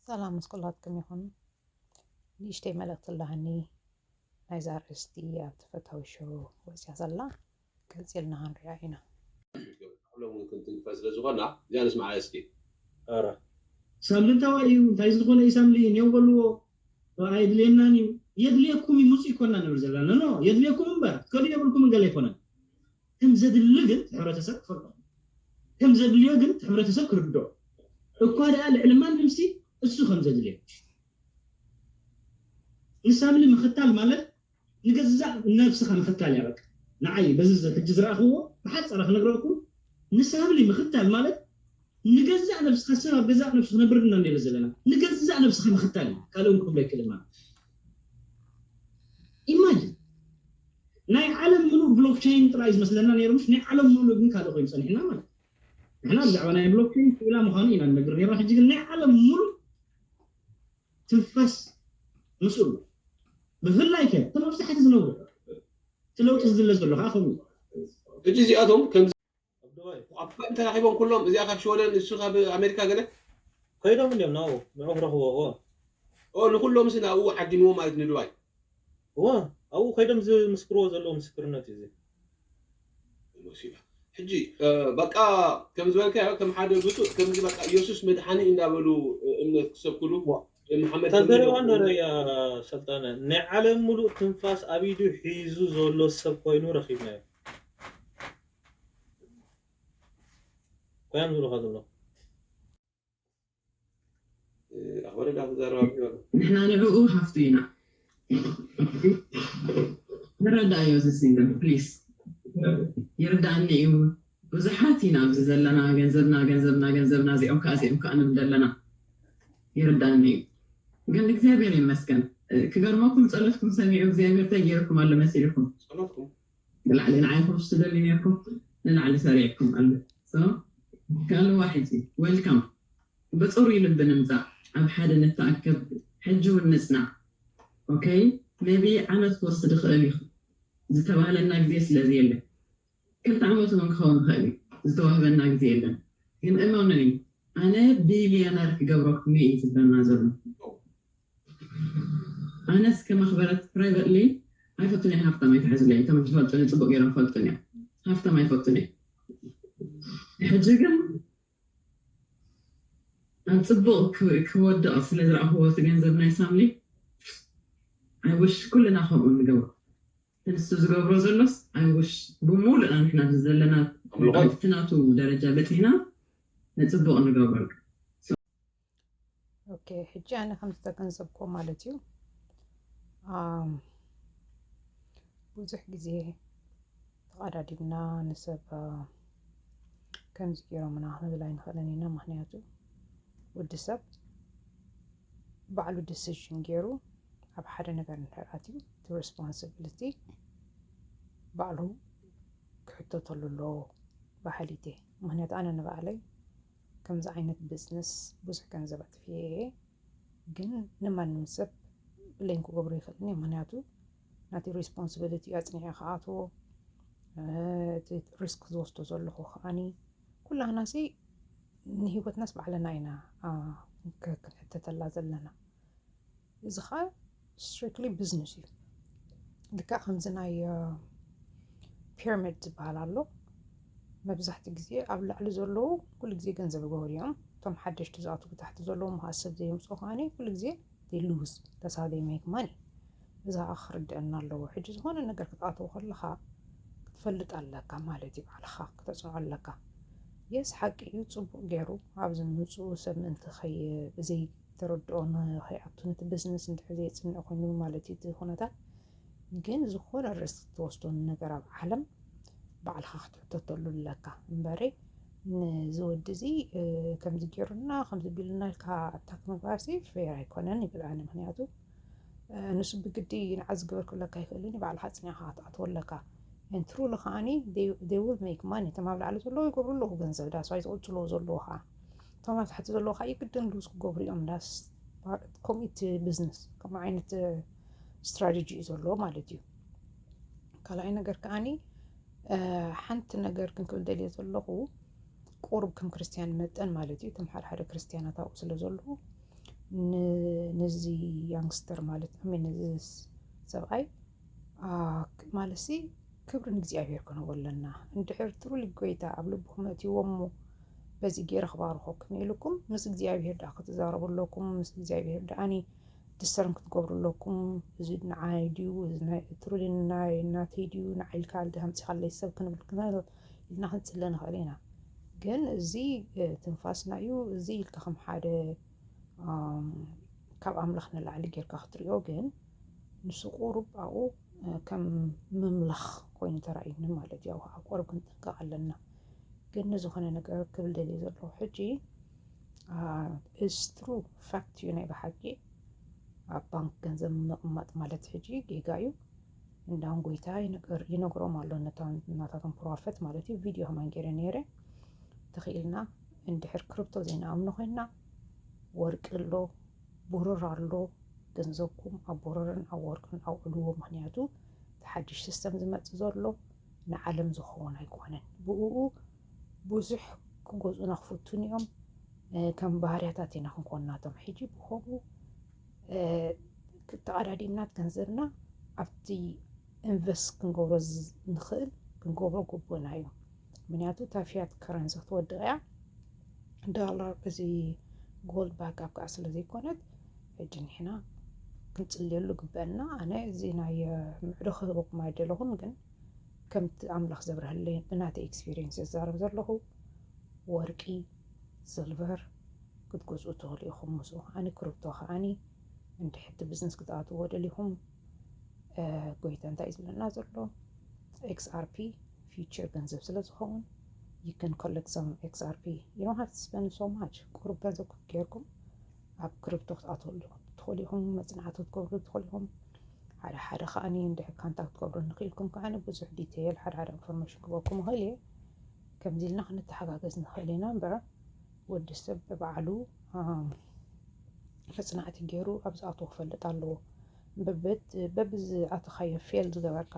ሰላም ምስ ኩላትኩም ይኹን። ንእሽተይ መልእኽቲ ኣለሃኒ። ናይዛ ኣርእስቲ ኣብ ተፈታዊ ሾው ወፅያ ዘላ ቀፂልና ክንሪኣ ኢና። ኩሎም እውን ክንትንክፈ ስለ ዝኾና እዚኣ ንስማዓ እስኪ። ሳምሪ እንታይ እዩ እንታይ ዝኾነ እዩ ሳምሪ ኔው በልዎ። ኣየድልየናን እዩ። የድልየኩም እዩ ምፁ ይኮና ንብል ዘለና ኖ የድልየኩም እምበር ትከዱ የብልኩም ገለ ኣይኮነን። ከም ዘድሊ ግን ሕብረተሰብ ክፈልጦ ከም ዘድልዮ ግን ሕብረተሰብ ክርድኦ እኳ ደኣ ልዕሊ ማንም ሲ እሱ ከም ዘድልዮ ንሳምሊ ምኽታል ማለት ንገዛእ ነብስኻ ምኽታል እያ በቃ። ንዓይ በዚ ሕጂ ዝረኣኽዎ ብሓፀረ ክነግረኩም ንሳምሊ ምኽታል ማለት ንገዛእ ነብስኻ ሰብ ኣብ ገዛእ ነብሱ ክነብር ኢና እንደ ዘለና ንገዛእ ነብስኻ ምኽታል እዩ ካልእ ክብሎ ኣይክእልን ማለት ኢማጅን ናይ ዓለም ምሉእ ብሎክቸይን ጥራይ ዝመስለና ነይሩ ምሽ ናይ ዓለም ምሉእ ግን ካልእ ኮይኑ ፀኒሕና ማለት ንሕና ብዛዕባ ናይ ብሎክቸይን ክኢላ ምዃኑ ኢና ንነግር ነርና ሕጂ ግን ናይ ዓለም ምሉእ ትንፋስ ምስኡ ኣሎ ብፍላይ ከ እቶም ኣብዝሓ ዝነብሩ እቲ ለውጢ ዝድለ ዘሎ ከዓ ከምኡ ሕጂ እዚኣቶም ከም ኣብ ዱባይ ኣብ ዱባይ ተራኺቦም ኩሎም እዚኣ ካብ ሽወደን ንሱ ካብ ኣሜሪካ ገለ ከይዶም እንዲም ናብኡ ንዑ ክረኽቦ እዎ ኦ ንኩሎም ሲ ናብኡ ዓዲምዎ ማለት ንዱባይ እዎ ኣብኡ ከይዶም ዝምስክርዎ ዘለዉ ምስክርነት እዩ እዚ መሲባ ሕጂ በቃ ከም ዝበልካዮ ከም ሓደ ብፁዕ ከምዚ በቃ ኢየሱስ መድሓኒ እንዳበሉ እምነት ክሰብክሉ መሓመድ ተንተሪዋ ንረያ ሰልጣነ ናይ ዓለም ሙሉእ ትንፋስ ኣብ ኢዱ ሒዙ ዘሎ ሰብ ኮይኑ ረኺብናዮ ኮያን ዝብልካ ዘሎ ኣኽበረ ዳ ተዛረባ ንሕና ንዕኡ ሃፍቱ ኢና ንረዳእዮ ዝሲንግል ፕሊስ ይርዳእኒ እዩ ብዙሓት ኢና ኣብዚ ዘለና ገንዘብና ገንዘብና ገንዘብና እዚኦም ከዓ እዚኦም ከዓ ንብል ዘለና ይርዳእኒ እዩ ግን እግዚኣብሔር ይመስገን ክገርመኩም ፀሎትኩም ሰሚዑ እግዚኣብሔር እንታይ ገይርኩም ኣሎ መሲልኩም ጸሎትኩም ንላዕሊ ንዓይኹም ዝደሊ ነርኩም ንላዕሊ ሰሪዕኩም ኣሎ ካልዋ ሕጂ ወልካም ብፅሩይ ልቢ ንምፃእ ኣብ ሓደ ንተኣከብ ሕጂ እውን ንፅናዕ okay maybe ዓመት ክወስድ ይኽእል እዩ ዝተባህለና ግዜ ስለዚ የለን ክልተ ዓመት እውን ክኸውን ይኽእል እዩ ዝተዋህበና ግዜ የለን ግን እመኑኒ ኣነ ቢልዮነር ክገብረኩም እዩ ዝብለና ዘሎ ኣነስ ከመኽበረት privately ኣይፈቱን እየ ሃፍታም ኣይትሓዝለይ እቶም ዝፈልጡኒ ፅቡቅ ገይሮም ፈልጡን እዮም ሃፍታም ኣይፈቱን እየ ሕጂ ግን ኣብ ፅቡቅ ክወድቕ ስለ ዝረኣኽዎ እቲ ገንዘብ ናይ ሳምሊ I wish ኩልና ከምኡ ንገብር ንሱ ዝገብሮ ዘሎስ I wish ብሙሉእና ንሕና ዘለና እቲ ናቱ ደረጃ በፂሕና ንፅቡቅ ንገብረሉ okay ሕጂ ኣነ ከም ዝተገንዘብኩዎ ማለት እዩ ኣም፣ ብዙሕ ግዜ ተቐዳዲምና ንሰብ ከምዚ ገይሮምና ክንብል ኣይንኽእልን ኢና ምክንያቱ ወዲ ሰብ ባዕሉ decision ገይሩ ኣብ ሓደ ነገር እንድሕር ኣትዩ እቲ responsibility ባዕሉ ክሕተተሉ ኣለዎ በሃሊት እየ ምክንያቱ ኣነ ንባዕለይ ከምዚ ዓይነት business ብዙሕ ገንዘብ ኣጥፊኤ እየ ግን ንማንም ሰብ blame ክገብሮ ይኽእልን እየ ምክንያቱ ናተይ responsibility ኣፅኒዐ ክኣትዎ እቲ risk ዝወስዶ ዘለኹ ከዓኒ ኩላህናሲ ንሂወትናስ ባዕልና ኢና ክንሕተተላ ዘለና እዚ ከዓ strictly business እዩ ልክዕ ከምዚ ናይ pyramid ዝበሃል ኣሎ መብዛሕቲ ግዜ ኣብ ላዕሊ ዘለዉ ኩሉ ግዜ ገንዘብ ይገብሩ እዮም እቶም ሓደሽቲ ዝኣትዉ ብታሕቲ ዘለዉ ከዓ ሰብ ዘየምፅኡ ከዓ ኩሉ ግዜ they lose that's how they make money እዚ ከዓ ክርድአና ኣለዎ ሕጂ ዝኾነ ነገር ክትኣትዎ ከለካ ክትፈልጥ ኣለካ ማለት እዩ ባዕልካ ክተፅንዖ ኣለካ yes ሓቂ እዩ ፅቡቅ ገይሩ ኣብዚ ምምፅኡ ሰብ ምእንቲ ብዘይተረድኦ ንኸይኣቱ ነቲ business እንድሕር ዘየፅንዕ ኮይኑ ማለት እዩ እቲ ኩነታት ግን ዝኾነ risk ትወስዶ ነገር ኣብ ዓለም ባዕልኻ ክትሕተተሉ ኣለካ እምበሪ ንዚ ወዲ እዚ ከምዚ ገይሩና ከምዚ ቢሉና ኢልካ attack ምግባርሲ fair ኣይኮነን ይብል ኣነ ምክንያቱ ንሱ ብግዲ ንዓ ዝገበር ክብለካ ይኽእልን ባዕልኻ ኣፅኒዕኻ ክትኣትዎ ኣለካ and truly ከዓኒ they will make money እቶም ኣብ ላዕሊ ዘለዉ ይገብሩ ኣለዉ ገንዘብ that's why ዝቕፅልዎ ዘለዉ ከዓ እቶም ኣብ ታሕቲ ዘለዉ ከዓ የግድን lose ክገብሩ እዮም that's ከምኡ እቲ business ከምኡ ዓይነት strategy እዩ ዘለዎ ማለት እዩ ካልኣይ ነገር ከዓኒ ሓንቲ ነገር ግን ክብል ደልየ ዘለኹ ቁሩብ ከም ክርስትያን መጠን ማለት እዩ እቶም ሓደ ሓደ ክርስትያናት ኣብኡ ስለ ዘለዉ ነዚ youngster ማለት ነው፣ ነዚ ሰብኣይ ማለት ሲ ክብሪ ንእግዚኣብሔር ክንህቦ ኣለና። እንድሕር ትሩሊ ጎይታ ኣብ ልብኹም እትይዎ እሞ በዚ ገይረ ክባርኸኩም ኢልኩም ምስ እግዚኣብሔር ደኣ ክትዛረቡ ኣለኩም። ምስ እግዚኣብሔር ደኣኒ ድሰርን ክትገብሩ ኣለኩም። እዚ ንዓይ ድዩ ትሩሊ ናይ ናተይ ድዩ ንዓይ ኢልካ ኣምፂኻለይ ሰብ ክንብል ኢልና ክንፅለ ንኽእል ኢና። ግን እዚ ትንፋስና እዩ። እዚ ኢልካ ከም ሓደ ካብ ኣምላኽ ንላዕሊ ጌርካ ክትሪኦ ግን ንሱ ቁሩብ ኣብኡ ከም ምምላኽ ኮይኑ ተራእዩኒ ማለት እዩ። ኣብ ቆረብ ክንጥንቀቕ ኣለና። ግን ንዝኾነ ነገር ክብል ደልየ ዘለኹ ሕጂ is true fact እዩ። ናይ ብሓቂ ኣብ ባንክ ገንዘብ ምቕማጥ ማለት ሕጂ ጌጋ እዩ። እንዳውን ጎይታ ይነግሮም ኣሎ ነታቶም ፕሮፌት ማለት እዩ። ቪድዮ ከማን ገይረ ነይረ። ተኽኢልና እንድሕር ክሪፕቶ ዘይንኣምኖ ኮይንና ወርቂ ኣሎ፣ ብሩር ኣሎ፣ ገንዘብኩም ኣብ ብሩርን ኣብ ወርቅን ኣውዕልዎ። ምኽንያቱ እቲ ሓድሽ ሲስተም ዝመፅእ ዘሎ ንዓለም ዝኸውን ኣይኮነን። ብእኡ ብዙሕ ክገዝኡና ክፍትኑ እዮም። ከም ባህርያታት ኢና ክንኮን ናቶም። ሕጂ ብኸምኡ ተቐዳዲምናት ገንዘብና ኣብቲ ኢንቨስት ክንገብሮ ንኽእል ክንገብሮ ግቡእና እዩ። ምክንያቱ እታ ፊያት ከረንሲ ክትወድቕ እያ። ዶላር እዚ ጎልድ ባክ ኣፕ ከዓ ስለ ዘይኮነት ሕጂ ንሕና ክንፅልየሉ ግበአና። ኣነ እዚ ናይ ምዕዶ ክህበኩም ኣይደለኹን፣ ግን ከምቲ ኣምላኽ ዘብርሃለይ ብናተይ ኤክስፒሪየንስ ዝዛረብ ዘለኹ ወርቂ፣ ስልቨር ክትገዝኡ ትኽእሉ ኢኹም። ምስኡ ከዓኒ ክሪፕቶ ከዓኒ እንድሕር እቲ ቢዝነስ ክትኣትዎ ደሊኹም ጎይታ እንታይ ዝብለና ዘሎ? ኤክስኣርፒ ፊውቸር ገንዘብ ስለ ዝኸውን you can collect some ኤክስኣርፒ። You don't have to spend so much። ቁሩብ ገንዘብ ጌርኩም ኣብ ክሪፕቶ ክትኣትወሉ ትኽእሉ ኢኹም። መፅናዕቲ ክትገብሩ ትኽእሉ ኢኹም። ሓደ ሓደ ከዓኒ እንድሕር ካንታክት ክትገብሩ ንኽኢልኩም ከዓኒ ብዙሕ ዲቴይል ሓደ ሓደ ኢንፎርሜሽን ክበኩም ይኽእል እየ። ከምዚ ኢልና ክንተሓጋገዝ ንኽእል ኢና እምበር ወዲ ሰብ ብባዕሉ መፅናዕቲ ገይሩ ኣብ ዝኣትዎ ክፈልጥ ኣለዎ። በብዝኣተኻዮ ፌል ዝገበርካ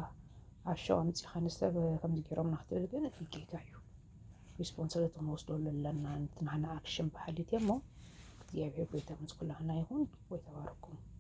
ኣብ ሸው ኣምፂኻ ንሰብ ከምዚ ገይሮምና ክትብል ግን ጌጋ እዩ። ሪስፖንስብሊቲ ክንወስደሉ ኣለና። ንሕና ኣክሽን በሃሊት እሞ እግዚኣብሔር ጎይታ ምስ ኩላህና ይኹን። ጎይታ ባርኩም።